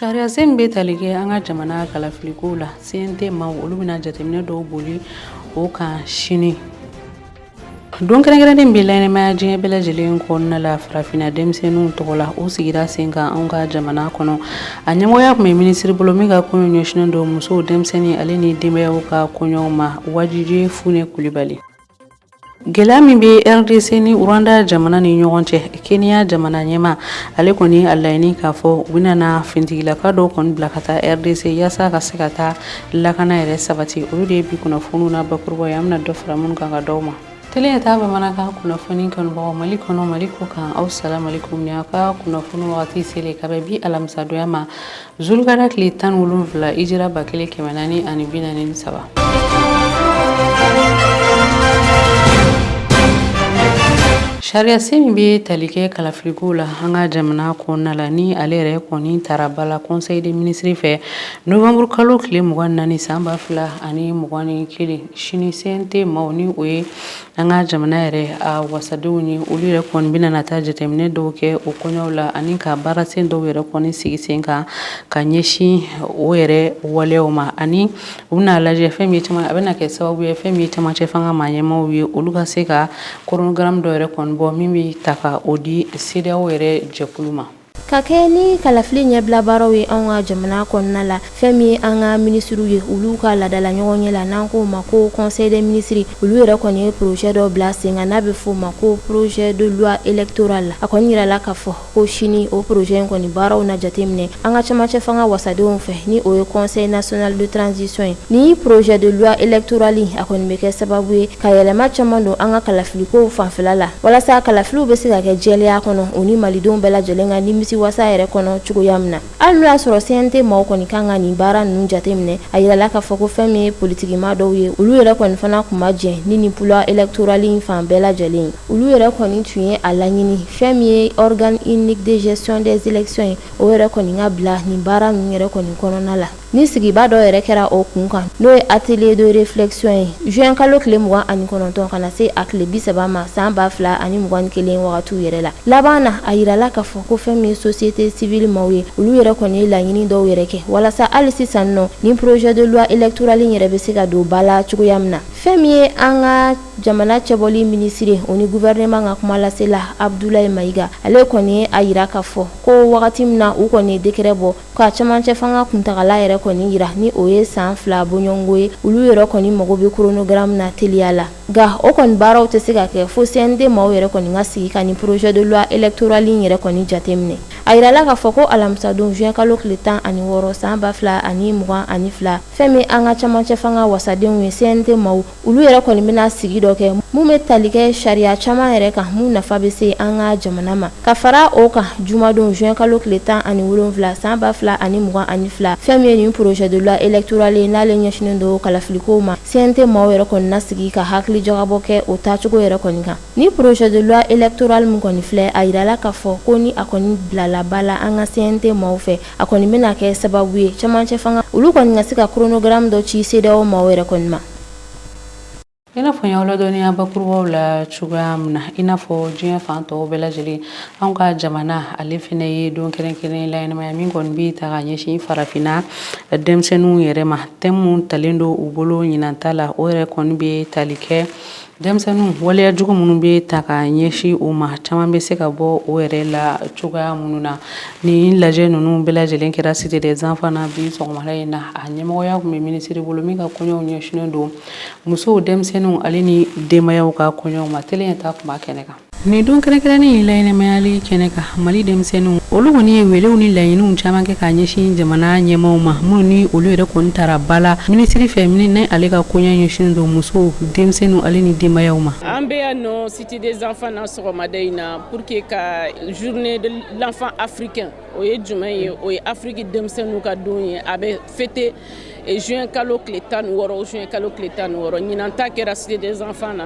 Sariyasen min bɛ tali kɛ an ka jamana kalafilikow la, CNT maaw olu bɛna jateminɛ dɔw boli o kan sini. Don kɛrɛnkɛrɛnnen bɛ laɲɛnamaya diɲɛ bɛɛ lajɛlen kɔnɔna la farafinna denmisɛnninw tɔgɔ la, o sigira sen kan anw ka jamana kɔnɔ. A ɲɛmɔgɔya tun bɛ minisiri bolo min ka koɲɛw ɲɛsinnen don musow, denmisɛnnin ale ni denbayaw ka koɲɛw ma, Wajije Fune Kulibali. Gɛlɛya min bɛ RDC ni Rwanda jamana ni ɲɔgɔn cɛ, Kenya jamana ɲɛmaa ale kɔni a laɲini k'a fɔ u bɛna na finitigilaka dɔw kɔni bila ka taa RDC yaasa ka se ka taa lakana yɛrɛ sabati. Olu de ye bi kunnafoniw na bakurubaw ye, an bɛna dɔ fara minnu kan ka d'aw ma. Tele ɲɛtaa bamanankan kunnafoni kanubagaw, Mali kɔnɔ, Mali kɔ kan, aw salamalekum. Ni aw ka kunnafoni wagati selen ka bɛn bi alamisadonya ma, zulukada tile 17, hijira 1443. Sariyasen min bɛ tali kɛ kalafilikow la an ka jamana kɔnɔna la, ni ale yɛrɛ kɔni tara ba la conseil des ministres fɛ novembre kalo tile 24 san 2021, sini CNT maaw, ni o ye an ka jamana yɛrɛ a wasadenw ye, olu yɛrɛ kɔni bɛna na taa jateminɛ dɔw kɛ o koɲɛw la ani ka baarasen dɔw yɛrɛ kɔni sigi sen kan ka ɲɛsin o yɛrɛ waleyaw ma. Ani u bɛna lajɛ fɛn min caman a bɛna kɛ sababu ye, fɛn min ye camancɛ fanga maa ɲɛmaaw ye, olu ka se ka chronogramme dɔ yɛrɛ kɔni bɔ min bɛ ta ka o di CEDEAO yɛrɛ jɛkulu ma. Ka kɛ ni kalafili ɲɛbila baaraw ye anw ka jamana kɔnɔna la, fɛn min ye an ka minisiriw ye, olu ka laadala ɲɔgɔnye la n'an k'o ma ko conseil des ministres, olu yɛrɛ kɔni ye projet dɔ bila sen kan n'a bɛ f'o ma ko projet de loi électorale. A kɔni yirala k'a fɔ ko sini o projet in kɔni baaraw na jateminɛ an ka camancɛ fanga wasadenw fɛ, ni o ye conseil national de transition ye. Ni projet de loi électorale, a kɔni bɛ kɛ sababu ye ka yɛlɛma caman don an ka kalafilikow fanfɛla la, walasa kalafiliw bɛ se ka kɛ jɛlenya kɔnɔ, o ni malidenw bɛɛ lajɛlen ka nimisi wasa yɛrɛ kɔnɔ cogoya min na. Hali n'o y'a sɔrɔ CNT maaw kɔni kan ka nin baara ninnu jateminɛ, a yirala k'a fɔ ko fɛn min ye politikimaa dɔw ye, olu yɛrɛ kɔni fana tun ma jɛn ni nin loi électorale in fan bɛɛ lajɛlen ye. Olu yɛrɛ kɔni tun ye a laɲini fɛn min ye organe unique de gestion des élections ye, o yɛrɛ kɔni ka bila nin baara ninnu yɛrɛ kɔni kɔnɔna la. Ni sigiba dɔ yɛrɛ kɛra o kun kan, n'o ye atelier de réflexion ye, juin kalo tile 29 ka na se a tile 30 ma san 2021 wagatiw yɛrɛ la. Laban na, a yirala k'a fɔ ko fɛn min ye société civile maaw ye, olu yɛrɛ kɔni ye laɲini dɔw yɛrɛ kɛ walasa hali sisan nɔ ni projet de loi électorale in yɛrɛ bɛ se ka don ba la cogoya min na. Fɛn min ye an ka jamana cɛbɔli minisiri, o ni gouvernement ka kumalasela Abdoulaye Maïga, ale kɔni ye a yira k'a fɔ ko wagati min na u kɔni ye décret bɔ ka camancɛ fanga kuntagala yɛrɛ kɔni yira, ni o ye san 2 bɔɲɔgɔnko ye, olu yɛrɛ kɔni mago bɛ chronogramme na teliya la. Nka o kɔni baaraw tɛ se ka kɛ fo CNT maaw yɛrɛ kɔni ka sigi ka nin projet de loi électorale in yɛrɛ kɔni jateminɛ. A yirala k'a fɔ ko alamisadon juin kalo tile 16 san 2022, fɛn min an ka camancɛ fanga wasadenw ye, CNT maaw, olu yɛrɛ kɔni bɛna sigi dɔ kɛ mun bɛ tali kɛ sariya caman yɛrɛ kan mun nafa bɛ se an ka jamana ma. Ka fara o kan, jumadon juin kalo tile 17 san 2022, fɛn min ye nin projet de loi électorale ye, n'ale ɲɛsinnen don kalafilikow ma, CNT maaw yɛrɛ kɔni na sigi ka hakili jagabɔ kɛ o taacogo yɛrɛ kɔni kan. Ni projet de loi électorale min kɔni filɛ, a yirala k'a fɔ ko ni a kɔni bilala ba la an ka CNT maaw fɛ, a kɔni bɛna kɛ sababu ye camancɛ fanga olu kɔni ka se ka chronogramme dɔ ci CEDEAO maaw yɛrɛ kɔni ma. I n'a fɔ n y'aw ladɔnniya bakurubaw la cogoya min na, i n'a fɔ diɲɛ fan tɔw bɛɛ lajɛlen, anw ka jamana ale fɛnɛ ye don kɛrɛnkɛrɛn laɲɛnamaya min kɔni bɛ ta ka ɲɛsin farafinna denmisɛnninw yɛrɛ ma. Thème mun talen don u bolo ɲinan ta la, o yɛrɛ kɔni bɛ tali kɛ denmisɛnninw waleya jugu minnu bɛ ta ka ɲɛsin u ma, caman bɛ se ka bɔ o yɛrɛ la cogoya minnu na. Ni lajɛ ninnu bɛɛ lajɛlen kɛra Cité des Enfants na bi sɔgɔmada in na. A ɲɛmɔgɔya tun bɛ minisiri bolo min ka koɲɛw ɲɛsinnen don musow, denmisɛnninw ale ni denbayaw ka koɲɛw ma. Tele ɲɛtaa tun b'a kɛnɛ kan. Nin don kɛrɛnkɛrɛnnen in laɲɛnamayali kɛnɛ kan, Mali denmisɛnninw olu kɔni ye welew ni laɲiniw caman kɛ ka ɲɛsin jamana ɲɛmaaw ma, minnu ni olu yɛrɛ kɔni tara ba la minisiri fɛ, min ni ale ka koɲɛ ɲɛsinnen don musow, denmisɛnninw ale ni denbayaw ma. An bɛ yan nɔ Cité des Enfants na sɔgɔmada in na pour que ka journée de l'enfant africain, o ye jumɛn ye? O ye Afrique denmisɛnninw ka don ye. A bɛ fêter juin kalo tile 16, juin kalo tile 16. Ɲinan ta kɛra Cité des Enfants na.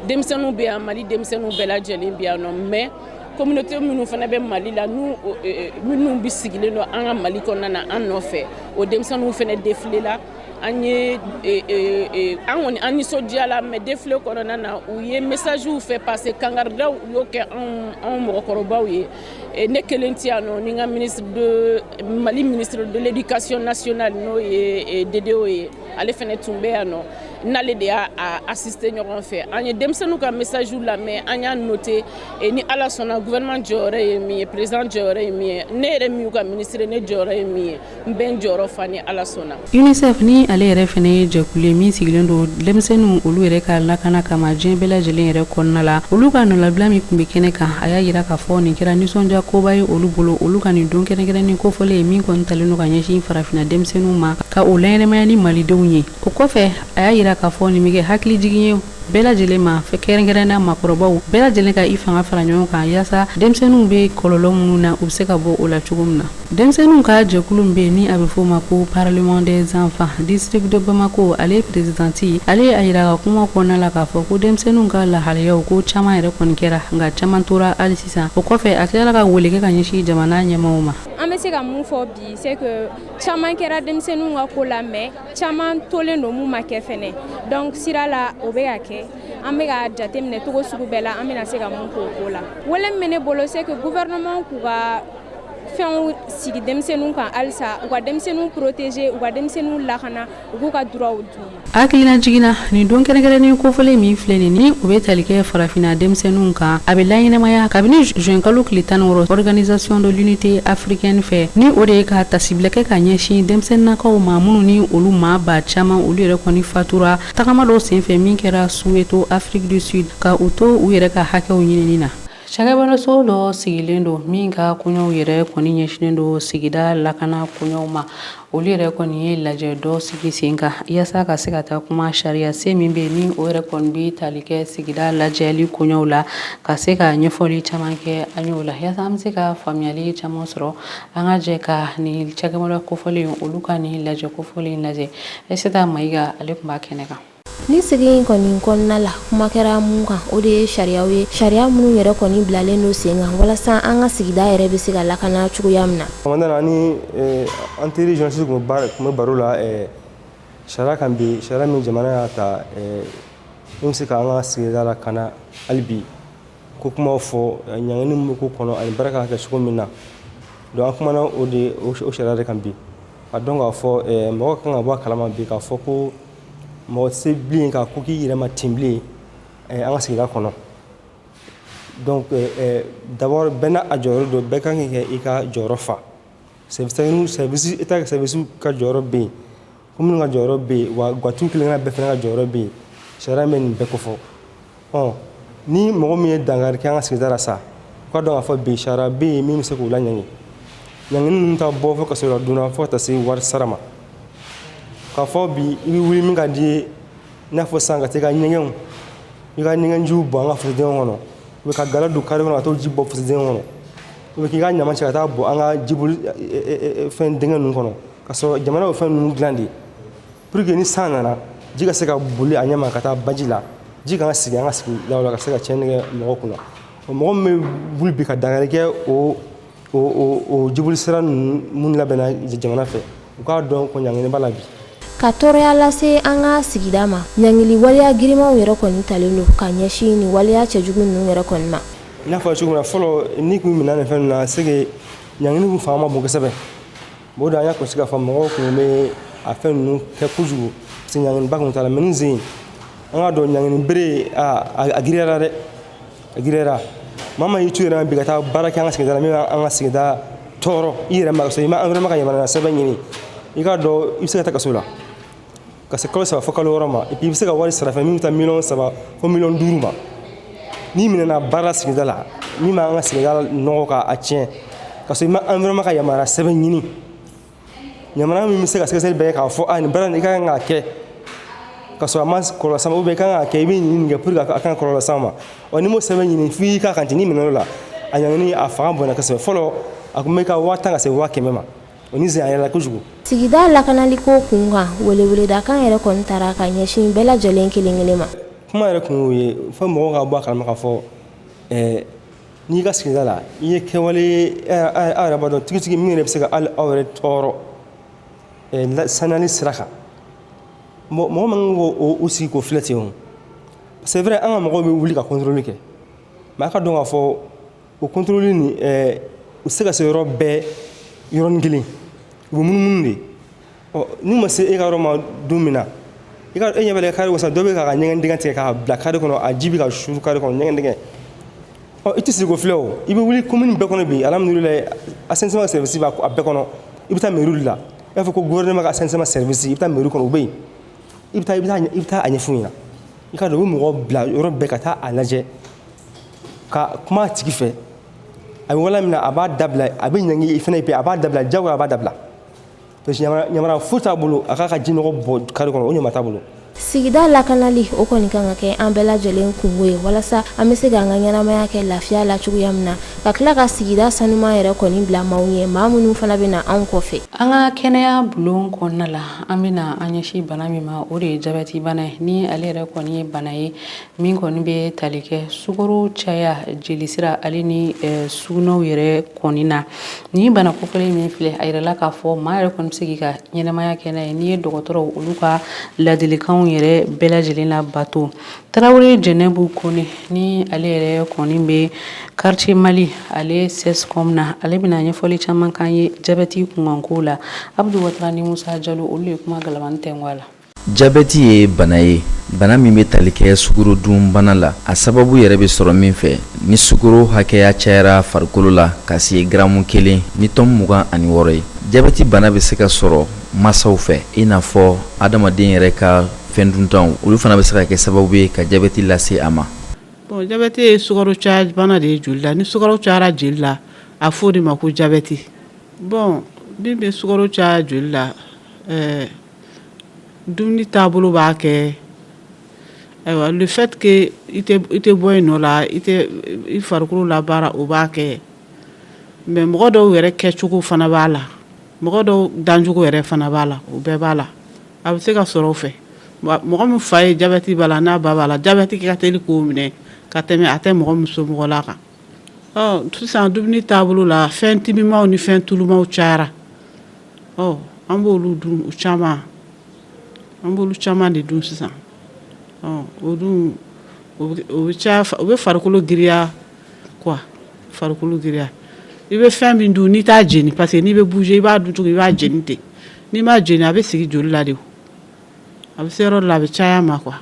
Denmisɛnninw bɛ yan, Mali denmisɛnninw bɛɛ lajɛlen bɛ yan nɔ, mais communauté minnu fana bɛ Mali la, n'u minnu bɛ sigilen don an ka Mali kɔnɔna na an nɔfɛ, o denmisɛnninw fana défilé la. An ye an kɔni an nisɔndiyala, mais défilé kɔnɔna na, u ye messages fait passer, kangaridaw u y'o kɛ anw mɔgɔkɔrɔbaw ye. Ne kelen tɛ yan nɔ, ni n ka ministre de Mali, ministre de l'Éducation nationale, n'o ye DDO ye, ale fana tun bɛ yan nɔ. N'ale de y'a assister ɲɔgɔn fɛ, an ye denmisɛnninw ka message lamɛn, an y'a noté. Ni Ala sɔnna, gouvernement jɔyɔrɔ ye min ye, président jɔyɔrɔ ye min ye, ne yɛrɛ min y'u ka ministre, ne jɔyɔrɔ ye min ye, n bɛ n jɔyɔrɔ fa ni Ala sɔnna. UNICEF ni ale yɛrɛ fana ye jɛkulu ye min sigilen don denmisɛnninw olu yɛrɛ ka lakana kama diɲɛ bɛɛ lajɛlen yɛrɛ kɔnɔna la, olu ka nɔlabila min tun bɛ kɛnɛ kan, a y'a yira k'a fɔ nin kɛra nisɔndiya koba ye olu bolo, olu ka nin don kɛrɛnkɛrɛnnen kofɔlen ye min kɔni talen don ka ɲɛsin farafinna denmisɛnninw ma, ka o laɲɛnamaya ni malidenw ye. O kɔfɛ, a y'a yira k'a fɔ nin bɛ kɛ hakilijigin ye bɛɛ lajɛlen ma, kɛrɛnkɛrɛnnenya maakɔrɔbaw bɛɛ lajɛlen ka i fanga fara ɲɔgɔn kan, yaasa denmisɛnninw bɛ kɔlɔlɔ minnu na, u bɛ se ka bɔ o la cogo min na. Denmisɛnninw ka jɛkulu min bɛ yen ni a bɛ f'o ma ko Parlement des enfants district de Bamako, ale ye présidente, ale ye a yira ka kuma kɔnɔna la k'a fɔ ko denmisɛnninw ka lahalayaw ko caman yɛrɛ kɔni kɛra, nka caman tora hali sisan. O kɔfɛ, a tilala ka wele kɛ ka ɲɛsin jamana ɲɛmaaw ma. An bɛ se ka mun fɔ bi? C'est que caman kɛra denmisɛnninw ka ko la, mais caman tolen don mun ma kɛ fɛnɛ. Donc sira la, o bɛ ka kɛ, an bɛ ka jateminɛ cogo sugu bɛɛ la, an bɛna se ka mun k'o ko la. Wele min bɛ ne bolo, c'est que gouvernement k'u ka fɛnw sigi denmisɛnninw kan halisa, u ka denmisɛnninw protéger, u ka denmisɛnninw lakana, u k'u ka droits d'u ma. Hakilina jiginna, nin don kɛrɛnkɛrɛnnen kofɔlen min filɛ nin ni o bɛ tali kɛ farafinna denmisɛnninw kan, a bɛ laɲɛnamaya kabini juin kalo tile 16 Organisation de l'Unité africaine fɛ, ni o de ye ka tasibila kɛ ka ɲɛsin denmisɛnninnakaw ma minnu ni olu maa ba caman olu yɛrɛ kɔni fatura tagama dɔw senfɛ min kɛra Soweto, Afrique du Sud, ka u to u yɛrɛ ka hakɛw ɲinini na. Cakɛbaraso dɔ sigilen don min ka koɲɛw yɛrɛ kɔni ɲɛsinnen don sigida lakana koɲɛw ma, olu yɛrɛ kɔni ye lajɛ dɔ sigi sen kan yaasa ka se ka taa kuma sariya sen min bɛ ni o yɛrɛ kɔni bɛ tali kɛ sigida lajɛli koɲɛw la, ka se ka ɲɛfɔli caman kɛ an y'o la, yaasa an bɛ se ka faamuyali caman sɔrɔ. An ka jɛ ka nin cakɛbara kofɔlen, olu ka nin lajɛ kofɔlen lajɛ. Eseta Mayiga, ale tun b'a kɛnɛ kan. Ni sigi in kɔni kɔnɔna la, kuma kɛra mun kan, o de ye sariyaw ye, sariya minnu yɛrɛ kɔni bilalen don sen kan walasa an ka sigida yɛrɛ bɛ se ka lakana cogoya min na. Commandant ani an teri journaliste tun bɛ baro la sariya kan bi, sariya min jamana y'a ta min bɛ se ka an ka sigida lakana hali bi, ko kumaw fɔ ɲangini min bɛ ko kɔnɔ ani baara kan ka kɛ cogo min na. Donc an kumana o de o sariya de kan bi, ka dɔn k'a fɔ mɔgɔ kan ka bɔ a kalama bi k'a fɔ ko mɔgɔ tɛ se bilen ka ko k'i yɛrɛ ma ten bilen an ka sigida kɔnɔ. Donc d'abord, bɛɛ n'a a jɔyɔrɔ don, bɛɛ kan k'i i ka jɔyɔrɔ fa. Service, état ka service ka jɔyɔrɔ bɛ yen, commune ka jɔyɔrɔ bɛ yen, wa gatigiw kelen bɛɛ fana ka jɔyɔrɔ bɛ yen. Sariya bɛ nin bɛɛ kofɔ. Ɔ ni mɔgɔ min ye dankari kɛ an ka sigida la sa, u ka dɔn k'a fɔ bi sariya bɛ yen min bɛ se k'u laɲangi. Ɲangini ninnu ta bɔ fo kaso la donna fo ka taa se wari sara ma. K'a fɔ bi i bɛ wuli min ka di ye, i n'a fɔ sisan ka taa i ka ɲɛgɛnw, i ka ɲɛgɛnjiw bɔn an ka fasodenw kɔnɔ, u bɛ ka gala don kare kɔnɔ ka t'o ji bɔ fasodenw kɔnɔ, u bɛ k'i ka ɲama cɛ ka taa bɔn an ka jiboli fɛn dingɛ ninnu kɔnɔ, ka sɔrɔ jamana y'o fɛn ninnu dilan de pour que ni san nana, ji ka se ka boli a ɲɛma ka taa baji la, ji kana sigi an ka sigidaw la ka se ka tiɲɛni kɛ mɔgɔw kunna. Mɔgɔ min bɛ wuli bi ka dankari kɛ o jiboli sira ninnu minnu labɛnna jamana fɛ, u k'a dɔn ko ɲangini b'a la bi. Ka tɔɔrɔya lase an ka sigida ma, ɲangili waleya girimanw yɛrɛ kɔni talen don ka ɲɛsin nin waleya cɛjugu ninnu yɛrɛ kɔni ma. I n'a fɔ cogo min na fɔlɔ, n'i kun minɛ nin fɛn ninnu na, c'est que ɲangini kun fanga ma bon kosɛbɛ. O de an y'a kɔlɔsi k'a fɔ mɔgɔw kun bɛ a fɛn ninnu kɛ kojugu, parce que ɲanginiba kun t'a la. Mais nin sen an k'a dɔn ɲangini bere a giriyara dɛ, a giriyara. Maa maa y'i to yɛrɛ ma bi ka taa baara kɛ an ka sigida la min b'an ka sigida tɔɔrɔ i yɛrɛ ma, ka sɔrɔ i ma environnement ka yamaruya sɛbɛn ɲini, i k'a dɔn i bɛ se ka taa kaso la ka se kalo 3 fo kalo 6 ma. Et puis i bɛ se ka wari sara fɛn min bɛ taa miliyɔn 3 fo miliyɔn 5 ma. N'i minɛna baara sigida la min b'an ka sigida nɔgɔ k'a tiɲɛ, ka sɔrɔ i ma environnement ka yamaruya sɛbɛn ɲini, yamaruya min bɛ se ka sɛgɛsɛgɛli bɛɛ kɛ k'a fɔ a nin baara nin i ka kan k'a kɛ ka sɔrɔ a ma kɔlɔlɔ s'a ma, ou bien i ka kan k'a kɛ, i bɛ nin kɛ pour que a kana kɔlɔlɔ s'a ma. Ɔ n'i m'o sɛbɛn ɲini f'i k'a kan ten, n'i minɛ o la, a ɲangini a fanga bonyana kosɛbɛ. Fɔlɔ a tun bɛ ka 10 000 ka se 100 000 ma, o ni sen a yɛlɛla kojugu. Sigida lakanaliko kun kan, weleweledakan yɛrɛ kɔni taara ka ɲɛsin bɛɛ lajɛlen kelen kelen ma. Kuma yɛrɛ kun y'o ye fo mɔgɔw ka bɔ a kalama k'a fɔ n'i ka sigida la i ye kɛwale, aw yɛrɛ b'a dɔn tigitigi min yɛrɛ bɛ se ka hali aw yɛrɛ tɔɔrɔ saniyali sira kan, mɔgɔ man kan k'o sigi k'o filɛ ten. O c'est vrai, an ka mɔgɔw bɛ wuli ka contrôle kɛ, mais a ka dɔn k'a fɔ o contrôle nin U se ka se yɔrɔ bɛɛ yɔrɔnin kelen, u bɛ munumunu de. Ɔ, n'u ma se e ka yɔrɔ ma don min na, i ka e ɲɛ bɛ carré kɔnɔ sisan, dɔ bɛ k'a ka ɲɛgɛn dingɛ tigɛ k'a bila carré kɔnɔ, a ji bɛ ka suru carré kɔnɔ, ɲɛgɛn dingɛ. Ɔ, i tɛ sigi k'o filɛ o, i bɛ wuli commune bɛɛ kɔnɔ bi, alhamdulilayi, assainissement service b'a a bɛɛ kɔnɔ. I bɛ taa mairie la, i b'a fɔ ko gouvernement ka assainissement service, i bɛ taa mairie kɔnɔ, o bɛ yen. I bɛ taa a ɲɛf'u ɲɛna. I ka dɔn, u bɛ mɔgɔ bila yɔrɔ bɛɛ ka taa a lajɛ, ka kuma a tigi fɛ. A bɛ wala min na, a b'a dabila, a bɛ ɲangi fɛnɛ bi, a b'a dabila diyagoya, a b'a dabila, parce que yamaruya foyi t'a bolo a k'a ka ji nɔgɔ bɔ carré kɔnɔ, o ɲama t'a bolo. Sigida lakanali, o kɔni kan ka kɛ an bɛɛ lajɛlen kungo ye, walasa an bɛ se k'an ka ɲɛnamaya kɛ lafiya la cogoya min na, ka tila ka sigida sanuman yɛrɛ kɔni bila maaw ɲɛ, maa minnu fana bɛ na anw kɔfɛ. An ka kɛnɛya bulon kɔnɔna la, an bɛna an ɲɛsin bana min ma, o de ye jabɛti bana ye. Ni ale yɛrɛ kɔni ye bana ye min kɔni bɛ tali kɛ sukaro caya jelisira ale ni sugunɛw yɛrɛ kɔni na. Ni bana kofɔlen min filɛ, a yirala k'a fɔ maa yɛrɛ kɔni bɛ se k'i ka ɲɛnamaya kɛ n'a ye, n'i ye dɔgɔtɔrɔw olu ka ladilikanw yɛrɛ bɛɛ lajɛlen la bato. Tarawele Jɛnɛbu Kone, ni ale yɛrɛ kɔni bɛ quartier Mali ale CSCOM na, ale bɛna ɲɛfɔli caman k'an ye jabɛti kunkanko la. Abdu Watara ni Musa Jalo, olu ye kuma galabani tɛnku a la. Jabɛti ye bana ye, bana min bɛ tali kɛ sukorodunbana la. A sababu yɛrɛ bɛ sɔrɔ min fɛ, ni sukaro hakɛya cayara farikolo la ka se garamu 1 ni tɔmu 26 ye. Jabɛti bana bɛ se ka sɔrɔ masaw fɛ, i n'a fɔ adamaden yɛrɛ ka fɛn duntanw, olu fana bɛ se ka kɛ sababu ye ka jabɛti lase a ma. Bon, jabɛti ye sukaro caya bana de ye joli la. Ni sukaro cayara joli la, a fɔ o de ma ko jabɛti. Bon, min bɛ sukaro caya joli la, dumuni taabolo b'a kɛ. Ayiwa, le fait que i tɛ bɔ yen nɔ la, i tɛ i farikolo labaara, o b'a kɛ. Mais mɔgɔ dɔw yɛrɛ kɛcogo fana b'a la, mɔgɔ dɔw dancogo yɛrɛ fana b'a la, o bɛɛ b'a la. A bɛ se ka sɔrɔ o fɛ. Mɔgɔ min fa ye jabɛti b'a la, n'a ba b'a la, jabɛti ka teli k'o minɛ ka tɛmɛ a tɛ mɔgɔ min somɔgɔ la kan. Ɔ, sisan dumuni taabolo la, fɛn timimaw ni fɛn tulumaw cayara. Ɔ, an b'olu dun caman, an b'olu caman de dun sisan. Ɔ, o dun, o bɛ caya, o bɛ farikolo giriya quoi, farikolo giriya. I bɛ fɛn min dun, n'i t'a jeni, parce que n'i bɛ bouger, i b'a dun cogo, i b'a jeni ten. N'i m'a jeni, a bɛ sigi joli la de, a bɛ se yɔrɔ dɔ la, a bɛ caya ma quoi.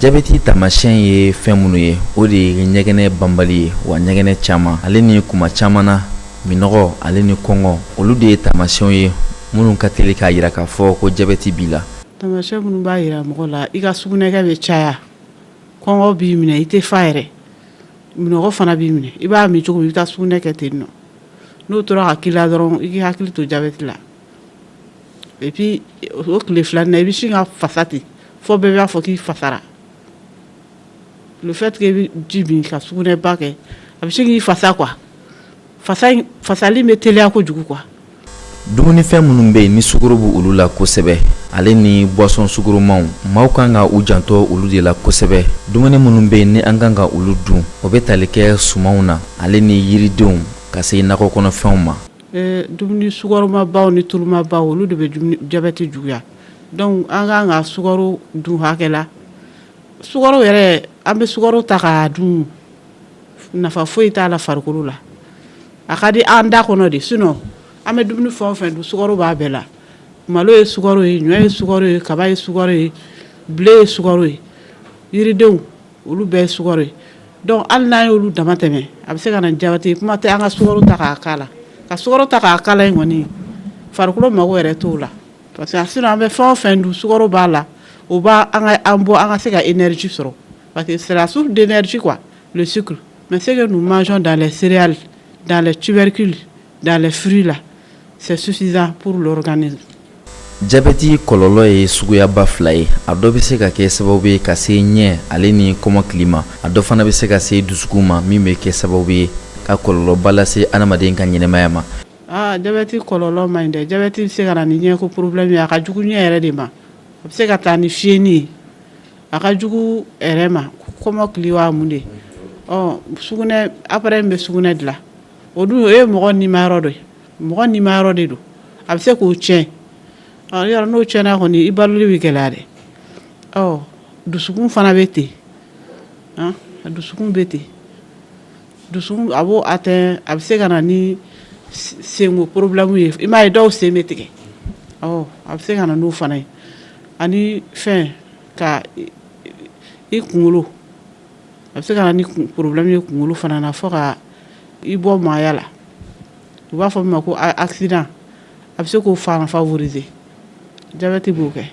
Jabɛti taamasiyɛn ye fɛn minnu ye, o de ye ɲɛgɛnɛ banbali ye, wa ɲɛgɛnɛ caman, ale ni kuma caman na minɔgɔ, ale ni kɔngɔ, olu de ye taamasiyɛnw ye minnu ka teli k'a jira k'a fɔ ko jabɛti b'i la. Taamasiyɛn minnu b'a jira mɔgɔ la, i ka sugunɛkɛ bɛ caya, kɔngɔ b'i minɛ, i tɛ fa yɛrɛ, minɔgɔ fana b'i minɛ, i b'a min cogo min, i bɛ taa sugunɛ kɛ ten nɔ. N'o tora ka k'i la dɔrɔn, i k'i hakili to jabɛti la. Et puis o tile filanan na, i bɛ sin ka fasa ten fo bɛɛ b'a fɔ k'i fasara. Le fait que i bɛ ji min ka sugunɛba kɛ, a bɛ sin k'i fasa quoi. Fasa in, fasali bɛ teliya kojugu quoi. Dumunifɛn minnu bɛ yen ni sukaro bɛ olu la kosɛbɛ, ale ni boisson sukaromaw, maaw kan ka u janto olu de la kosɛbɛ. Dumuni minnu bɛ yen ni an kan ka olu dun, o bɛ tali kɛ sumanw na, ale ni yiridenw, ka se nakɔ kɔnɔfɛnw ma. Dumuni sukaromabaw ni tulumabaw, olu de bɛ dumuni jabɛti juguya. Donc an kan ka sukaro dun hakɛ la. Sukaro yɛrɛ, an bɛ sukaro ta k'a dun, nafa foyi t'a la farikolo la. A ka di an da kɔnɔ de. Sinon an bɛ dumuni fɛn o fɛn dun, sukaro b'a bɛɛ la. Malo ye sukaro ye, ɲɔ ye sukaro ye, kaba ye sukaro ye, blé ye sukaro ye, yiridenw, olu bɛɛ ye sukaro ye. Donc hali n'an y'olu dama tɛmɛ, a bɛ se ka na ni jabɛti ye. Kuma tɛ an ka sukaro ta k'a k'a la. Ka sukaro ta k'a k'a la in kɔni, farikolo mago yɛrɛ t'o la, parce que sinon an bɛ fɛn o fɛn dun, sukaro b'a la, o b'a an ka an bɔ, an ka se ka énergie sɔrɔ, parce que c'est la source d'énergie quoi, le sucre. Mais ce que nous mangeons dans les céréales, dans les tubercules, dans les fruits là, c'est suffisant pour l'organisme. Jabɛti kɔlɔlɔ ye suguyaba fila ye. A dɔ bɛ se ka kɛ sababu ye ka se ɲɛ ale ni kɔmɔkili ma, a dɔ fana bɛ se ka se dusukun ma, min bɛ kɛ sababu ye ka kɔlɔlɔba lase adamaden ka ɲɛnɛmaya ma. Aa, jabɛti kɔlɔlɔ man ɲi dɛ. Jabɛti bɛ se ka na ni ɲɛko problème ye. A ka jugu ɲɛ yɛrɛ de ma. A bɛ se ka taa ni fiyɛni ye, a ka jugu yɛrɛ ma, kɔmɔkili wa mun de. Ɔ, sugunɛ appareil min bɛ sugunɛ dilan, o dun, o ye mɔgɔ nimayɔrɔ dɔ ye, mɔgɔ nimayɔrɔ de don, a bɛ se k'o tiɲɛ. Ɔ, yɔrɔ n'o tiɲɛna kɔni, i baloli bɛ gɛlɛya dɛ. Ɔ, dusukun fana bɛ ten, dusukun bɛ ten. Dusu a b'o atteint, a bɛ se ka na ni senko problème ye. I m'a ye, dɔw sen bɛ tigɛ. A bɛ se ka na n'o fana ye, ani fɛn ka i kunkolo, a bɛ se ka na ni problème ye kunkolo fana na, fo ka i bɔ maaya la. U b'a fɔ min ma ko accident, a bɛ se k'o fana favoriser. Jabɛti b'o kɛ.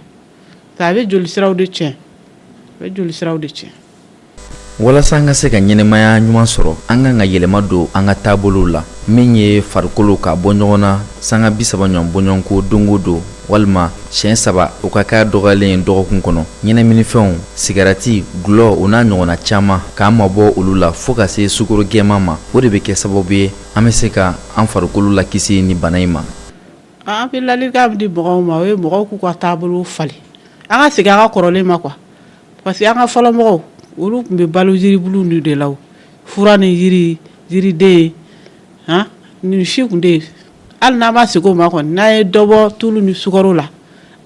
A bɛ joli siraw de tiɲɛ, a bɛ joli siraw de tiɲɛ. Walasa an ka se ka ɲɛnɛmaya ɲuman sɔrɔ, an kan ka yɛlɛma don an ka taabolow la, min ye farikolo ka bɔ ɲɔgɔn na sanga 30 ɲɔgɔn bɔɲɔgɔnko don o don, walima siɲɛ saba o ka k'a dɔgɔyalen dɔgɔkun kɔnɔ. Ɲɛnaminifɛnw, sigarati, gulɔ, o n'a ɲɔgɔnna caman, k'an mabɔ olu la fo ka se sukaro gɛman ma, o de bɛ kɛ sababu ye an bɛ se ka an farikolo lakisi ni bana in ma. An bɛ ladilikan di mɔgɔw ma, o ye mɔgɔw k'u ka taabolo falen, an ka segin an ka kɔrɔlen ma quoi, parce que an ka fɔlɔmɔgɔw, olu tun bɛ balo yiribulu ninnu de la, fura ni yiri, yiriden han, nin si tun tɛ yen. Hali n'an ma segin o ma kɔni, n'an ye dɔ bɔ tulu ni sukaro la,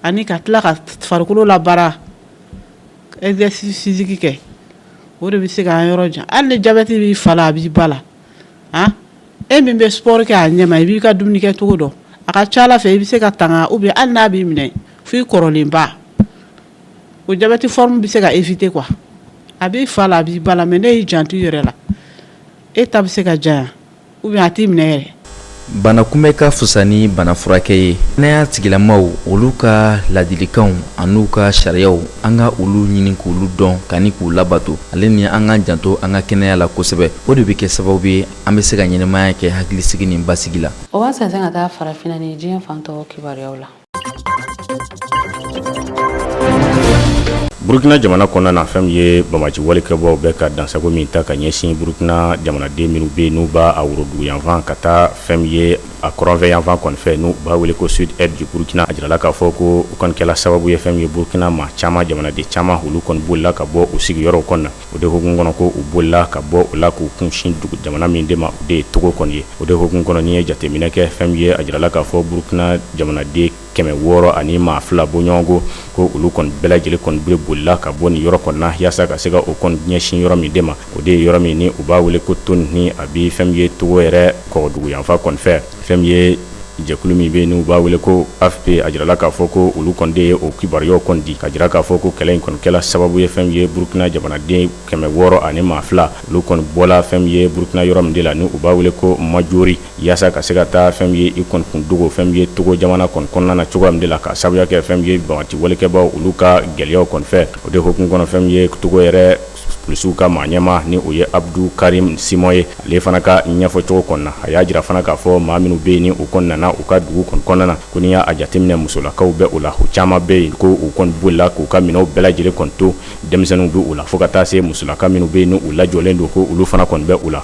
ani ka tila ka farikolo labaara, exercice physique kɛ, o de bɛ se k'an yɔrɔ jan. Hali ni jabɛti b'i fa la, a b'i ba la, han, e min bɛ sport kɛ a ɲɛma, i b'i ka dumuni kɛ cogo dɔn, a ka ca Ala fɛ i bɛ se ka tanga, ou bien hali n'a b'i minɛ fo i kɔrɔlenba, o jabɛti forme bɛ se ka éviter quoi. A b'i fa la, a b'i ba la, mais n'e y'i janto i yɛrɛ la, e ta bɛ se ka janya, ou bien a t'i minɛ yɛrɛ. Bana kunbɛ ka fisa ni bana furakɛ ye. Kɛnɛya tigilamaw, olu ka ladilikanw an'u ka sariyaw, an ka olu ɲini k'olu dɔn ka ni k'u labato, ale ni an ka janto an ka kɛnɛya la kosɛbɛ, o de bɛ kɛ sababu ye an bɛ se ka ɲɛnɛmaya kɛ hakilisigi ni basigi la. O b'an sɛnsɛn ka taa farafinna ni diɲɛ fan tɔw kibaruyaw la. Burukina jamana kɔnɔna na, fɛn min ye banbaanci walekɛbaw bɛ ka dansago min ta ka ɲɛsin Burukina jamanaden minnu bɛ yen, n'u b'a a worodugu yanfan ka taa fɛn min ye a kɔrɔnfɛ yanfan kɔni fɛ, n'u b'a wele ko sud est du Burukina, a jirala k'a fɔ ko u kɔni kɛla sababu ye fɛn min ye Burukina maa caman, jamanaden caman, olu kɔni bolila ka bɔ u sigiyɔrɔw kɔnɔna na. O de hukumu kɔnɔ, ko u bolila ka bɔ o la k'u kunsin dugu jamana min de ma, o de ye Togo kɔni ye. O de hukumu kɔnɔ, n'i ye jateminɛ kɛ, fɛn min ye a jirala k'a fɔ Burukina jamanaden 602 bɔɲɔgɔnko, ko olu kɔni bɛɛ lajɛlen kɔni bɛ bolila ka bɔ nin yɔrɔ kɔni na, yaasa ka se ka o kɔni ɲɛsin yɔrɔ min de ma, o de ye yɔrɔ min ni u b'a wele ko Toni, ni a bɛ fɛn min ye Togo yɛrɛ kɔgɔdugu yanfan kɔni fɛ. Fɛn min ye jɛkulu min bɛ yen n'u b'a wele ko AFP, a jirala k'a fɔ ko olu kɔni de ye o kibaruyaw kɔni di, ka jira k'a fɔ ko kɛlɛ in kɔni kɛla sababu ye fɛn min ye Burukina jamanaden 602, olu kɔni bɔla fɛn min ye Burukina yɔrɔ min de la, ni u b'a wele ko Majori, yaasa ka se ka taa fɛn min ye i kɔni kun dogo fɛn min ye Togo jamana kɔni kɔnɔna na cogoya min de la, ka sababuya kɛ fɛn min ye banbaanci walekɛbaw olu ka gɛlɛyaw kɔni fɛ. O de hukumu kɔnɔ, fɛn min ye Togo yɛrɛ polisiw ka maa ɲɛmaa, ni o ye Abdu Karim Simon ye, ale fana ka ɲɛfɔcogo kɔnɔna, a y'a jira fana k'a fɔ maa minnu bɛ yen ni u kɔni nana u ka dugu kɔni kɔnɔna na, ko n'i y'a jateminɛ musolakaw bɛ u la, u caman bɛ yen ko u kɔni bolila k'u ka minɛnw bɛɛ lajɛlen kɔni to, denmisɛnninw bɛ u la, fo ka taa se musolaka minnu bɛ yen ni u lajɔlen don, ko olu fana kɔni bɛ u la.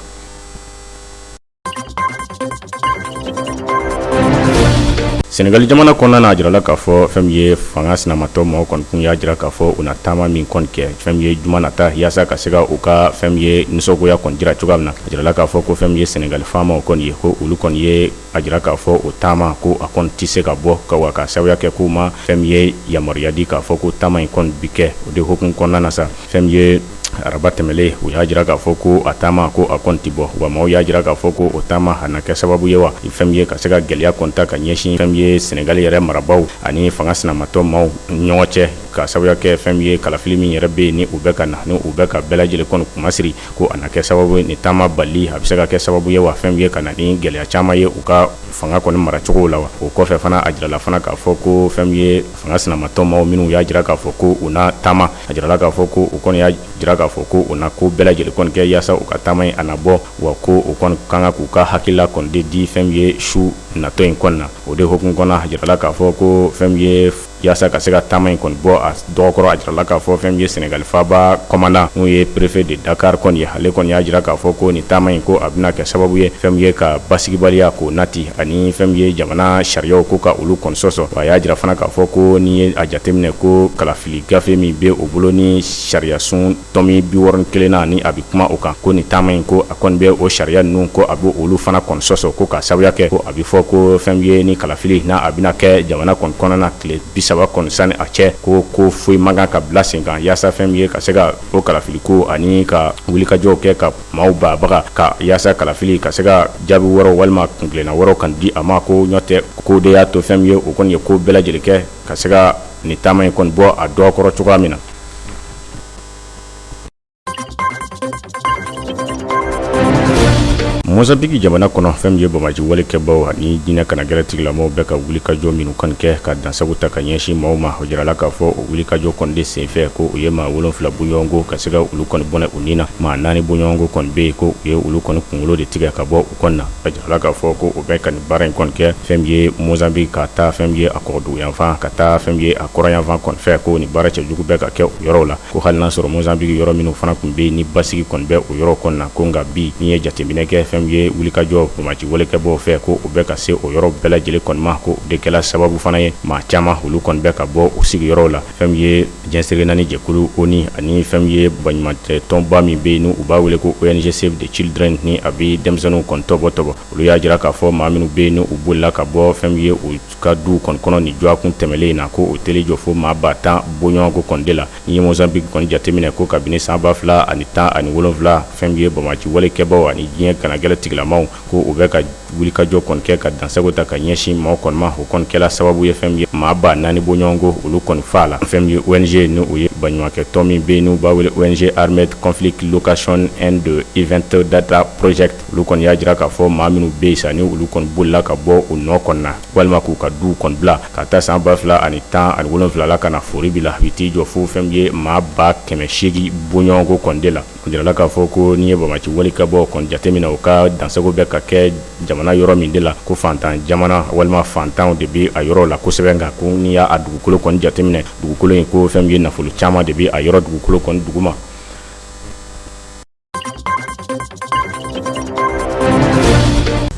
Senegali jamana kɔnɔna na, a jirala k'a fɔ fɛn min ye fanga sinamatɔ maaw kɔni kun y'a jira k'a fɔ u na taama min kɔni kɛ fɛn min ye juma nata, yaasa ka se ka u ka fɛn min ye nisɔngoya kɔni jira cogoya min na. A jirala k'a fɔ ko fɛn min ye Senegali faamaw kɔni ye, ko olu kɔni ye a jira k'a fɔ o taama ko a kɔni tɛ se ka bɔ ka wa ka sababuya kɛ k'u ma fɛn min ye yamaruya di k'a fɔ ko taama in kɔni bi kɛ. O de hukumu kɔnɔna na sa, fɛn min ye araba tɛmɛlen, u y'a jira k'a fɔ ko a taama ko a kɔni tɛ bɔ, wa maaw y'a jira k'a fɔ ko o taama a na kɛ sababu ye wa fɛn min ye ka se ka gɛlɛya kɔni ta ka ɲɛsin fɛn min ye Senegali yɛrɛ marabaaw ani fanga sinamatɔ maaw ɲɔgɔn cɛ, ka sababuya kɛ fɛn min ye kalafili min yɛrɛ bɛ yen ni u bɛ ka na, ni u bɛ ka bɛɛ lajɛlen kɔni kunmasiri, ko a na kɛ sababu ye nin taama bali a bɛ se ka kɛ sababu ye wa fɛn min ye ka na ni gɛlɛya caman ye u ka fanga kɔni maracogo la. Wa o kɔfɛ fana, a jirala fana k'a fɔ ko fɛn min ye fanga sinamatɔ maaw minnu y'a jira k'a fɔ ko u na taama, a jirala k'a fɔ ko u kɔni y'a jira k'a fɔ ko u na ko bɛɛ lajɛlen kɔni kɛ yaasa u ka taama in a na bɔ, wa ko u kɔni ka kan k'u ka hakilila kɔni de di fɛn min ye su natɔ in kɔni na. O de hukumu kɔnɔ, a jirala k'a fɔ ko fɛn min ye yaasa ka se ka taama in kɔni bɔ a dɔgɔkɔrɔ, a jirala k'a fɔ fɛn min ye Senegali faaba commandant, n'o ye préfet de Dakar kɔni ye, ale kɔni y'a jira k'a fɔ ko nin taama in ko a bɛna kɛ sababu ye fɛn min ye ka basigibaliya k'o nati, ani fɛn min ye jamana sariyaw ko ka olu kɔni sɔsɔ. Wa a y'a jira fana k'a fɔ ko n'i ye a jateminɛ ko kalafili gafe min bɛ o bolo ni sariyasun tɔmi 61 na, ni a bɛ kuma o kan, ko nin taama in ko a kɔni bɛ o sariya ninnu ko a bɛ olu fana kɔni sɔsɔ, ko ka sababuya kɛ ko a bɛ fɔ ko fɛn min ye ni kalafili n'a a bɛna kɛ jamana kɔni kɔnɔna na tile 30. 30 kɔni sani a cɛ, ko foyi man kan ka bila sen kan yaasa fɛn min ye ka se ka o kalafiliko ani ka wulikajɔw kɛ ka maaw babaga ka yaasa kalafili ka se ka jaabi wɛrɛw walima kuntilenna wɛrɛw kan di a ma, ko ɲɔ tɛ ko de y'a to fɛn min ye o kɔni ye ko bɛɛ lajɛlen kɛ ka se ka nin taama in kɔni bɔ a dɔ kɔrɔ cogoya min na. Mozambique jamana kɔnɔ, fɛn min ye banbaanci wale kɛbaw ani diinɛ kanagɛrɛ tigilamɔgɔw bɛ ka wulikajɔ minnu kɔni kɛ ka dansago ta ka ɲɛsin maaw ma, o jirala k'a fɔ o wulikajɔ kɔni de senfɛ ko u ye maa 7 bɔɲɔgɔnko ka se ka olu kɔni bɔnɛ u ni na. Maa 4 bɔɲɔgɔnko kɔni bɛ yen ko u ye olu kɔni kunkolo de tigɛ ka bɔ u kɔni na. A jirala k'a fɔ ko u bɛ ka nin baara in kɔni kɛ fɛn min ye Mozambique ka taa fɛn min ye a kɔgɔduguyanfan ka taa fɛn min ye a kɔrɔnyanfan kɔni fɛ, ko nin baara cɛjugu bɛ ka kɛ o yɔrɔw la. Ko hali n'a sɔrɔ Mozambique yɔrɔ minnu fana tun bɛ yen ni basigi kɔni bɛ o yɔrɔ kɔni na, ko nka bi n'i ye jateminɛ kɛ fɛn min ye wulikajɔ banbaanci walekɛbaw fɛ, ko u bɛ ka se o yɔrɔ bɛɛ lajɛlen kɔni ma, ko o de kɛla sababu fana ye maa caman olu kɔni bɛ ka bɔ u sigiyɔrɔw la. Fɛn min ye diɲɛ seleke naani jɛkulu ONU ani fɛn min ye baɲumankɛ tɔnba min bɛ yen n'u b'a wele ko ONG Save the Children, ni a bɛ denmisɛnninw kɔni tɔbɔtɔbɔ, olu y'a jira k'a fɔ maa minnu bɛ yen n'u bolila ka bɔ fɛn min ye u ka duw kɔni kɔnɔ nin dɔgɔkun tɛmɛlen in na, ko o tɛli jɔ fo maa 10,000 bɔɲɔgɔnko kɔni de la. N'i ye Mozambique kɔni jateminɛ, ko kabini san 2017, fɛn min ye banbaanci wale kɛbaw ani diɲɛ kanagɛlɛ tigilamaw, ko u bɛ ka wulikajɔ kɔni kɛ ka dansago ta ka ɲɛsin maaw kɔni ma, o kɔni kɛla sababu ye fɛn min ye maa 4000 bɔɲɔgɔnko olu kɔni faa la. Fɛn min ye ONG ni o ye baɲumankɛ tɔn min bɛ yen n'u b'a wele ONG Armed Conflict Location and Event Data Project, olu kɔni y'a jira k'a fɔ maa minnu bɛ yen sa ni olu kɔni bolila ka bɔ u nɔ kɔni na walima k'u ka duw kɔni bila ka taa san 2017 la ka na fori bi la, a bɛ t'i jɔ fo fɛn min ye maa 800,000 bɔɲɔgɔnko kɔni de la. O jirala k'a fɔ ko n'i ye banbaanci wale kɛbaw kɔni jateminɛ, u ka dansago bɛ ka kɛ jamana yɔrɔ min de la, ko fantan jamana walima fantanw de bɛ a yɔrɔ la kosɛbɛ. Nka ko n'i y'a dugukolo kɔni jateminɛ, dugukolo in, ko fɛn min ye nafolo caman de bɛ a yɔrɔ dugukolo kɔni duguma.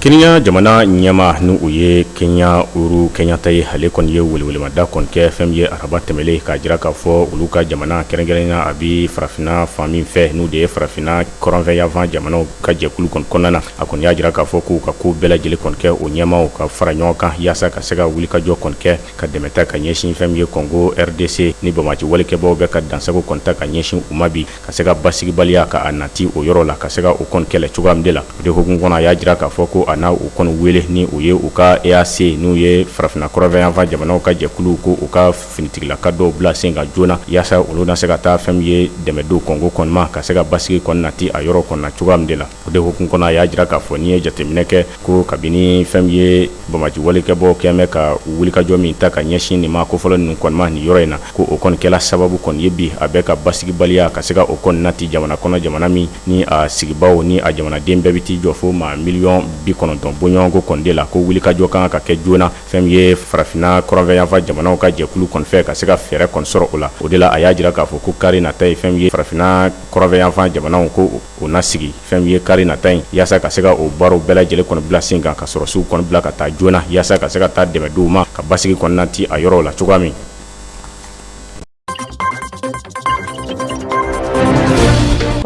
Kenya jamana ɲɛmaa, ni o ye Kenya Uhuru Kenyatta ye, ale kɔni ye welewelemada kɔni kɛ fɛn min ye araba tɛmɛlen, k'a jira k'a fɔ olu ka jamana, kɛrɛnkɛrɛnya a bɛ farafinna fan min fɛ, n'u de ye farafinna kɔrɔnfɛyanfan jamanaw ka jɛkulu kɔni kɔnɔna na. A kɔni y'a jira k'a fɔ k'u ka ko bɛɛ lajɛlen kɔni kɛ, o ɲɛmaaw ka fara ɲɔgɔn kan yaasa ka se ka wulikajɔ kɔni kɛ ka dɛmɛ ta ka ɲɛsin fɛn min ye Congo RDC, ni banbaanci walekɛbaw bɛ ka dansago kɔni ta ka ɲɛsin u ma bi, ka se ka basigibaliya ka a nati o yɔrɔ la, ka se ka o kɔni kɛlɛ cogoya min de la. O de hukumu kɔnɔ, a y'a jira k'a fɔ ko a na u kɔni wele, ni u ye u ka EAC, n'u ye farafinna kɔrɔnfɛyanfan jamanaw ka jɛkulu, ko u ka finitigilaka dɔw bila sen kan joona yaasa olu na se ka taa fɛn min ye dɛmɛ don Kɔngo kɔni ma, ka se ka basigi kɔni nati a yɔrɔ kɔni na cogoya min de la. O de hukumu kɔnɔ, a y'a jira k'a fɔ n'i ye jateminɛ kɛ, ko kabini fɛn min ye banbaanci walekɛbaw kɛn bɛ ka wulikajɔ min ta ka ɲɛsin nin maa kofɔlɔ ninnu kɔni ma nin yɔrɔ in na, ko o kɔni kɛla sababu kɔni ye bi a bɛ ka basigibaliya ka se ka o kɔni nati jamana kɔnɔ, jamana min ni a sigibaaw ni a jamanaden bɛɛ bɛ t'i jɔ fo maa 90 miliyɔn bɔɲɔgɔnko kɔni de la, ko wulikajɔ kan ka kɛ joona fɛn min ye farafinna kɔrɔnfɛyanfan jamanaw ka jɛkulu kɔni fɛ, ka se ka fɛɛrɛ kɔni sɔrɔ o la. O de la, a y'a jira k'a fɔ ko kari nata ye fɛn min ye farafinna kɔrɔnfɛyanfan jamanaw, ko o na sigi fɛn min ye kari nata in yaasa ka se ka o baaraw bɛɛ lajɛlen kɔni bila sen kan, ka sɔrɔdasiw kɔni bila ka taa joona yaasa ka se ka taa dɛmɛ d'u ma ka basigi kɔni nati a yɔrɔw la cogoya min.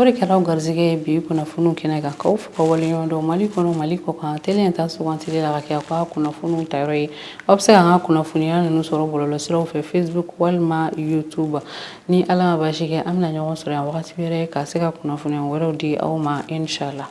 O de kɛra aw garisɛgɛ ye bi kunnafoniw kɛnɛ kan. K'aw fo ka waleɲuman dɔn. Mali kɔnɔ, Mali kɔ kan, télé in ta sugantili la ka kɛ aw ka kunnafoniw tayɔrɔ ye. Aw bɛ se k'an ka kunnafoniya ninnu sɔrɔ bɔlɔlɔsiraw fɛ, Facebook walima YouTube. Ni Ala ma baasi kɛ, an bɛna ɲɔgɔn sɔrɔ yan wagati wɛrɛ ka se ka kunnafoniya wɛrɛw di aw ma, inshallah.